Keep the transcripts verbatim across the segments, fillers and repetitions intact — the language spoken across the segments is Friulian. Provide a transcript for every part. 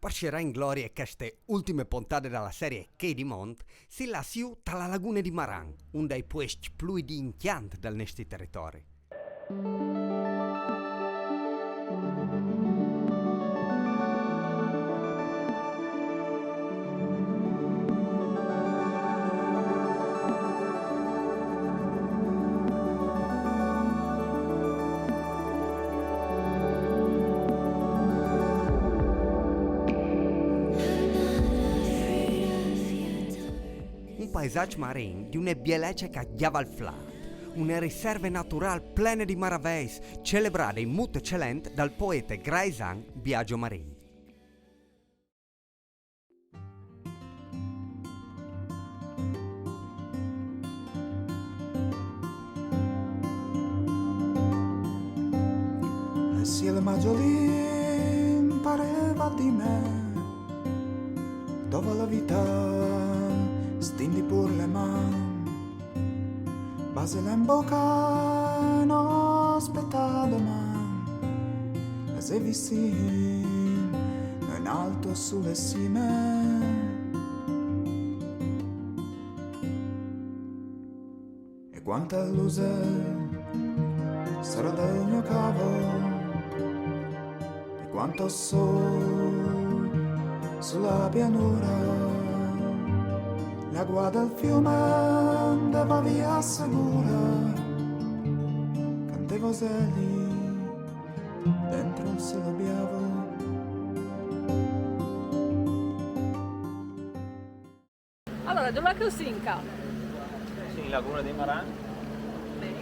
Par sierà in glorie cheste ultime pontade da la serie Chei di Mont, si las jù ta la lagune di Maran, un dai puescj plui di incjant dal nestri teritori. Un paisaç marin di une bielece che al gjava il flât, une riserve naturâl plene di maraveis, celebrade in mût ecelent dal poete graisan Biagio Marin. E si el Maggiolin pareva di me, dove la vita stindi pur le man, base la in bocca, no aspetta doman, e se vicin, in alto sulle cime. E quanta luce sarà del mio cavo, e quanto sol sulla pianura, l'acqua del fiume andava via sicura, cantevo lì dentro il cielo biavo. Alora, dulà che o sin ca? Sì, in lagune di Maran. Ben.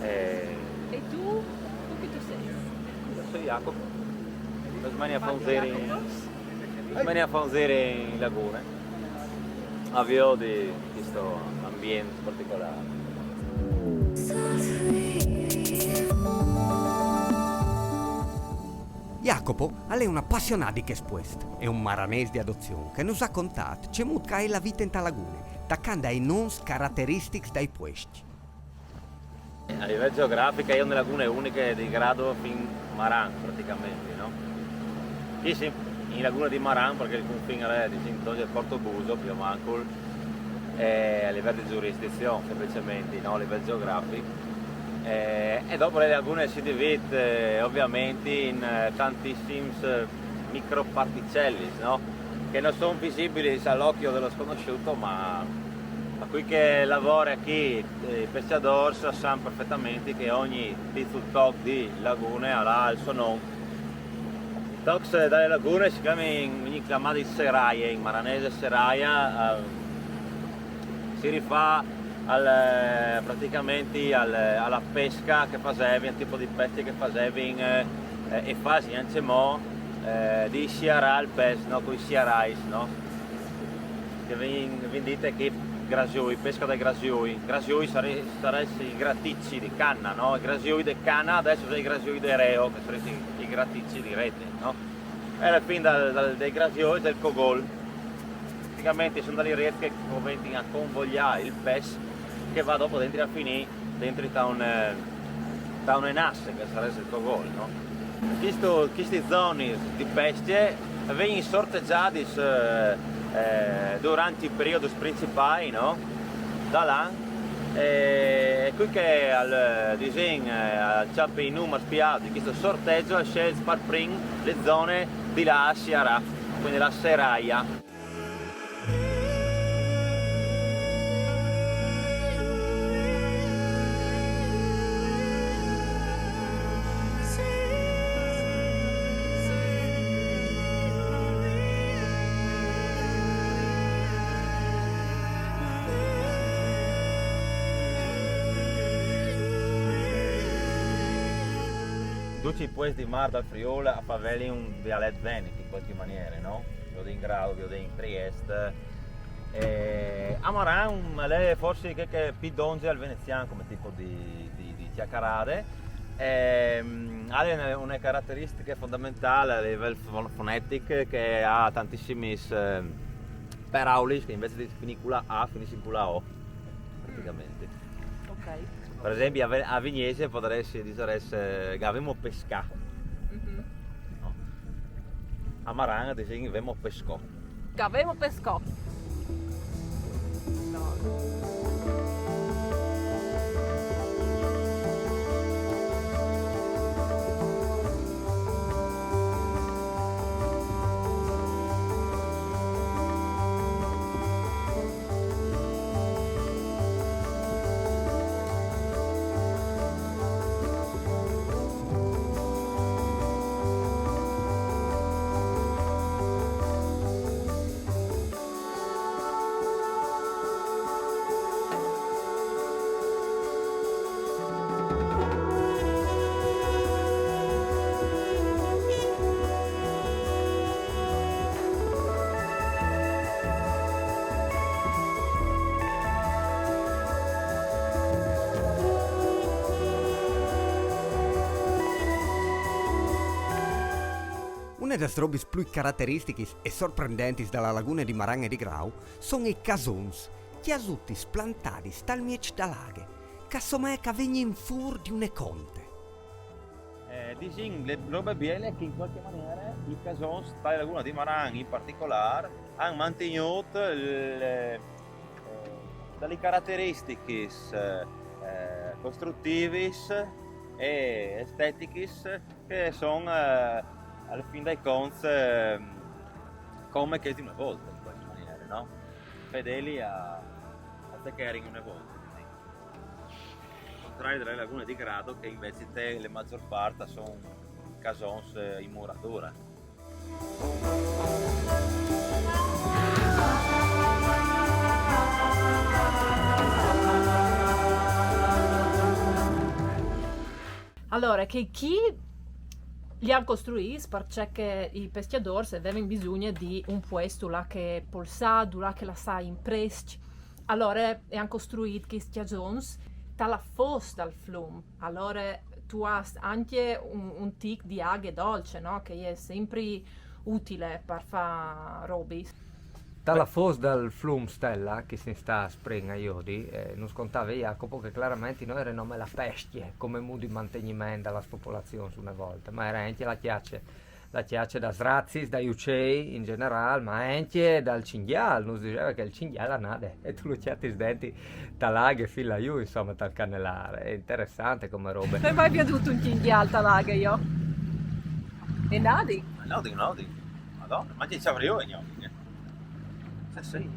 Eh, E tu? Tu chi tu sês? Io sono Jacopo. Smania fa un giro in, smania fa un giro in lagune. A viodi questo ambiente particolare. Jacopo al è un apassionât di chest puest e un maranês di adozion che nus à contât cemût che e je la vite inta lagune, tacant dai nons carateristics dai puescj. A livel geografic e je une lagune uniche di grado fin Maran praticamente, no? Chi sì, in lagune di Maran, parcè che il cunfin al è, disìn, intor Portobuso, plui o mancul, eh, a livel di giurisdizion, semplicemente, no? A livel geografic. Eh, e dopo le lagune si divide, eh, ovviamente in, eh, tantissims, eh, microparticellis, no? Che no son visibilis al ocio del sconosciuto, ma, ma chei che a lavorin chi, eh, i pescjadôrs, a san perfetamente che ogni piçul toc di lagune al à il so non. I tocs da lagune si clamin, vegnin clamâts seraie, in maranês seraia, eh, si rifà al, eh, praticamente al, a la pesca che a fasevin, al tipo di pesche che a fasevin, eh, eh, e a fasin ancjemò, eh, di siarâ il pes, no? Cui siarais, no? Che a vegnin, a vegnin dite chi grasioi, pesca dai grasioi. Grasioi sare-, saressin i graticj di cana, no? I grasioi di cana, adès a son i grasioi di reo, che a saressin i graticj di rete, no? E a la fin dal, dal, dai grasioi al è il cogol. Praticamente a son des riets che a coventin a convoiâ il pes che al va dopo dentri a finî dentri ta un, eh, ta une nasse, che a sarès il cogol, no? Chestis, chestis zonis di pescje a vegnin sortegjadis, eh, eh, durant i periodis principâi, no? Dal an. E, e chei che al, disìn, eh, al cjape i numars plui alts di chest sortegj al sielç par prin le zone di là a siarâ, cuindi la seraia. Ducj i puescj di mâr dal Friûl a favelin un dialet venit in cualchi maniere, no? Viodìn Grado, viodìn Triest. E a Maran al è forsit chel che al è plui dongje al venezian come tipo di, di, di cjacarade. E, mm, al è une, une carateristiche fondamentâl a livel fon-, fonetic che al à tantissimis, eh, peraulis che invezit di finî cu la A a finissin cu la O, praticamente. Ok. Par esempli, a Ve-, a Vignesie a podarès dî, eh, che gavemo pescât. Mhm. No? A Maran a disìn vemo pescò. Che avemo pescò. Une das robis plui carateristichis e sorprendentis da la lagune di Maran e di Grau son i casons, cjasutis plantadis tal mieç da la aghe, che a somee che a vegnin fûr di une conte. Eh, disìn, le robe biele che in qualche maniere i casons, ta la lagune di Maran in particolâr, a àn mantignût le, eh, da li carateristichis eh, costrutivis e estetichis che a son, eh, al fin dai conts, eh, come chês di une volte, in qualche maniere, no? Fedeli a, a ce che a jerin une volte, disìn. Al contrari da la lagune di Grado, che invezit la maiôr part a son casons eh, in muradure. Alore, chei chi li àn costruîts parcè che i pescjadôrs a vevin bisugne di un puest dulà che polsâ, dulà che lassâ imprescj. Alore a àn costruît chescj casons ta la fos dal flum. Alore tu âs ancje un, un tic di aghe dolce, no? Che e je simpri utile par fâ robis. Ta la fos dal flum Stella, che si sta a Spring a jodi, eh, nus contave Jacopo che claramenti no jere nome la pescje come mût di mantegniment da las popolazions une volte, ma jere ancje la cjace, la cjace das razis, dai ucei in gjenerâl, ma ancje dal cinghiâl. Nus diseve che il cinghiâl al nade e tu lu cjatis dentri ta la aghe fin là jù, insome, tal canelâr. Al è interessant come robe. No ai mai viodût un cinghiâl ta la aghe jo. E nadin. Nadin, nadin. Madona, ma ce avrìo jo? Sì, sì.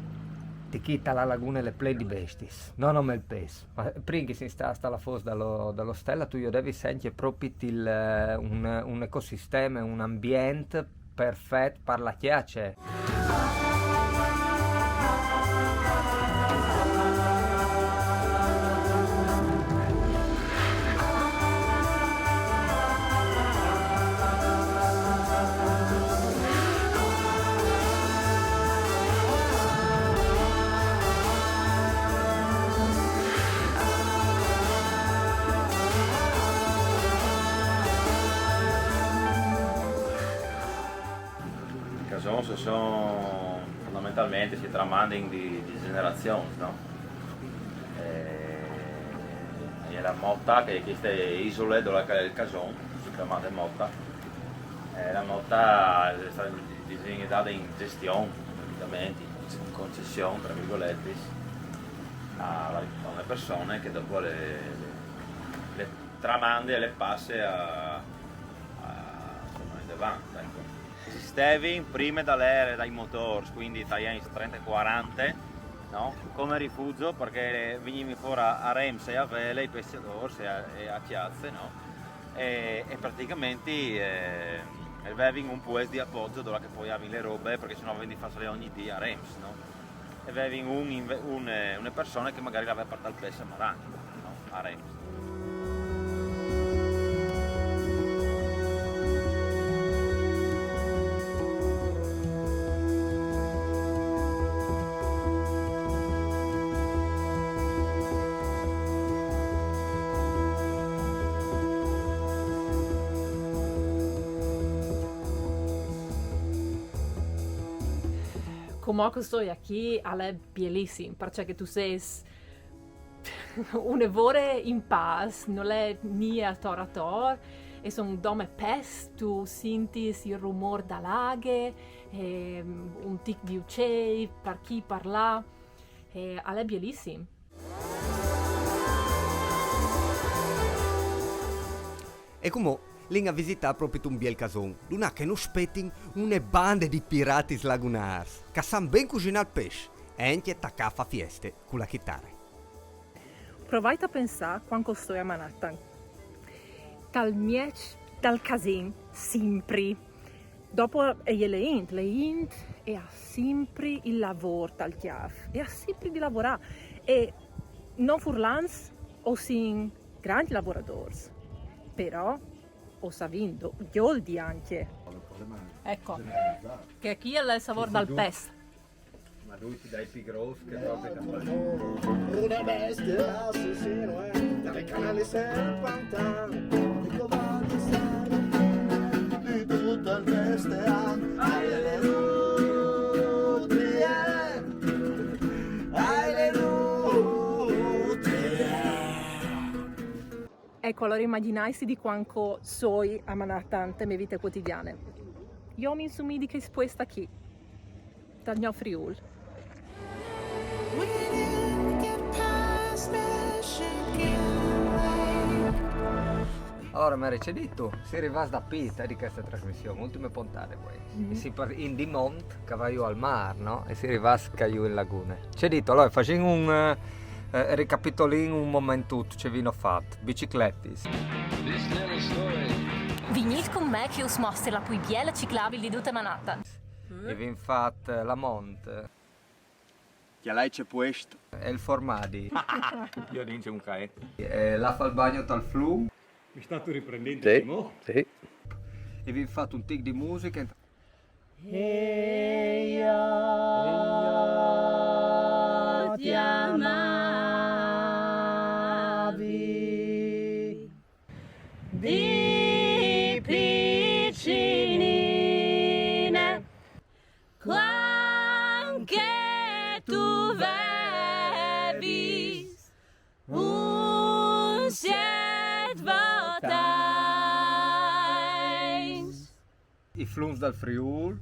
Ti chi ta la lagune e je plen di bestiis, no nome il pes. Ma prin che si sta, sta la fos da lo, da lo Stella, tu jodevis ancje propit il, eh, un, un ecosisteme, un ambient perfet par la cjace. I casons a son fondamentalmentri, si tramandin di, di gjenerazions, no? Eh, e la Mota, che e je cheste isule dulà che al è il cason, si tramande Mota. E la Mota e je stade, disìn, dade in gjestion, praticamentri, in concession, tra virgoletis, a, a une persone che dopo le, le, le tramande e le passe a, a, insome, indevant, eco. Esistevin prime da la ere dai motôrs, cuindi tai agns trente quarante, no? Come rifugio, parcè che vignivin fûr a, a rems e a vele i pescjadôrs e a, e a cjace, no? E, e praticamentri, eh, a vevin un puest di apogjo dulà che poiavin le robe, parcè che se no a vevin di fâsele ogni dì a rems, no? E a vevin un inve-, un, eh, une persone che magari le veve a puartâ il pes a Maran, no? A rems. Cumò che o stoi achì al è bielissim, parcè che tu sês une vore in pâs, nol è nie ator ator, E son dome pes, tu sintis il rumor da l'aghe, e, mm, un tic di ucei, par chi, par là. E al è bielissim. E cumò lin a visità propit un biel cason, dunà che nus spetin une bande di piratis lagunars, che a san ben cusinà il pes e ancje tacà a fà fieste cu la chitare. Provait a pensà cuant che o stoi a Manhattan. Tal mieç dal casin, simpri. Dopo e je la int, la int e à simpri il lavôr tal cjâf, e à simpri di lavorâ. E nô furlans o sin grancj lavoradôrs, però o savìn dôl di ancje. Eco, che chi al è il savôr dal pes. Ma lui ti dai pi gros che proprio Una bestia assassino è dai canali serpentani, dico va di stare di tutto il festival. Alleluia, alleluia. Eco, alore imagjinaitsi di cuant che o soi a Manhattan te mê vite cuotidiane. Jo mi insumidi chest puest chi, tal gno Friûl. Alora, Mary, ce dîstu? Si rivâts da Pît, eh, di cheste trasmission, ultime pontade, vuê. E si par-, in Dimont, che va jù al mâr, no? E si rivâts ca jù in lagune. Ce dîstu? Alora, fasìn un, eh, eh, ricapitolìn un moment dut ce vino fat. Bicicletis. Vignît cun me che us mostri la plui biele ciclabil di dute Manhattan. E vin fat, eh, la mont. Cjalait ce puest. E il formadi. Io dinge un caet. Eh, la fâ il bagno tal flum. Mi sta tu riprendendo Sì, mo. Sì. E vin fat un tic di musiche. E io ti amavi di piccinine, cuant che tu vevis un siet votais. I flums dal Friûl.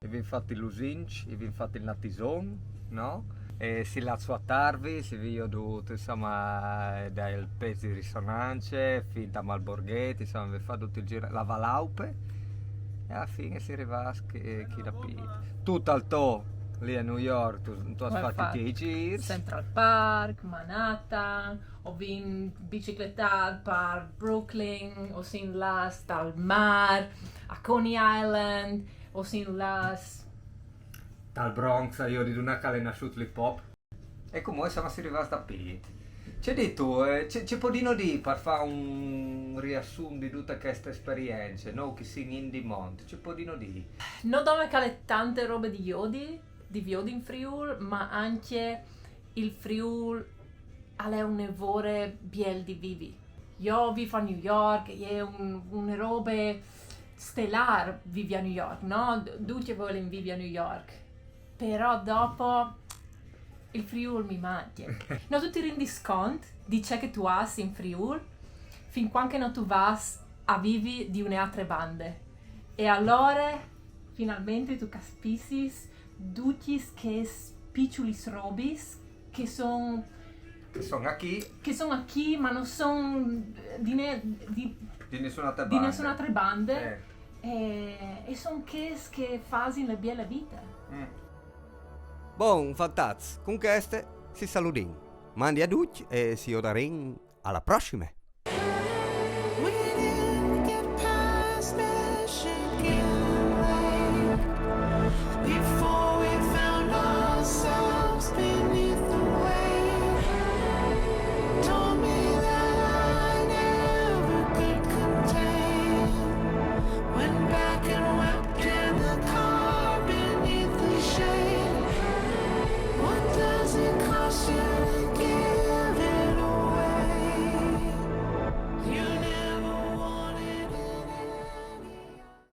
E vin fat il lusinç, e vin fat il natison, no? E si lât sù a Tarvis, si vin jodût, insomma, dal Pes di Risonance, fin da Malborghet, insomma, vin fat dut il gîr, la Valaupe, e a la fin si rivâts chi, chi da Pît. Tu tal to, li a New York, tu, tu âs fat i tiei gîrs. Central Park, Manhattan, o vin bicicletât par Brooklyn, o sin lâts tal mâr, a Coney Island, o sin lâts tal Bronx, a jodi dunà che al è nassût l'hip hop. E cumò, insomma, si rivâts da Pît. Ce dîstu, eh, ce, ce podìno dî par fâ un riassunt di dute cheste esperience, nô che o sin in Dimont, ce podìno dî? No dome che al è tante robe di jodi, di viodi in Friûl, ma ancje il Friûl al è une vore biel di vivi. Jo o vîf a New York, e je un, une robe stelâr vivi a New York, no? Ducj a volin vivi a New York. Però dopo il Friûl mi mancje. No tu ti rindis cont di ce che tu âs in Friûl fin cuant che no tu vâs a vivi di une altre bande. E alore finalmentri tu capissis dutis chês piçulis robis che son Che son achì. Che son achì, ma no son di, ne, di, di nissune altre bande. Di nissune altre bande. Eh. E, e son chês che fasin la biele vite. Mm. Bon, fantats, cun cheste si saludìn. Mandi a ducj e si jodarìn a la prossime.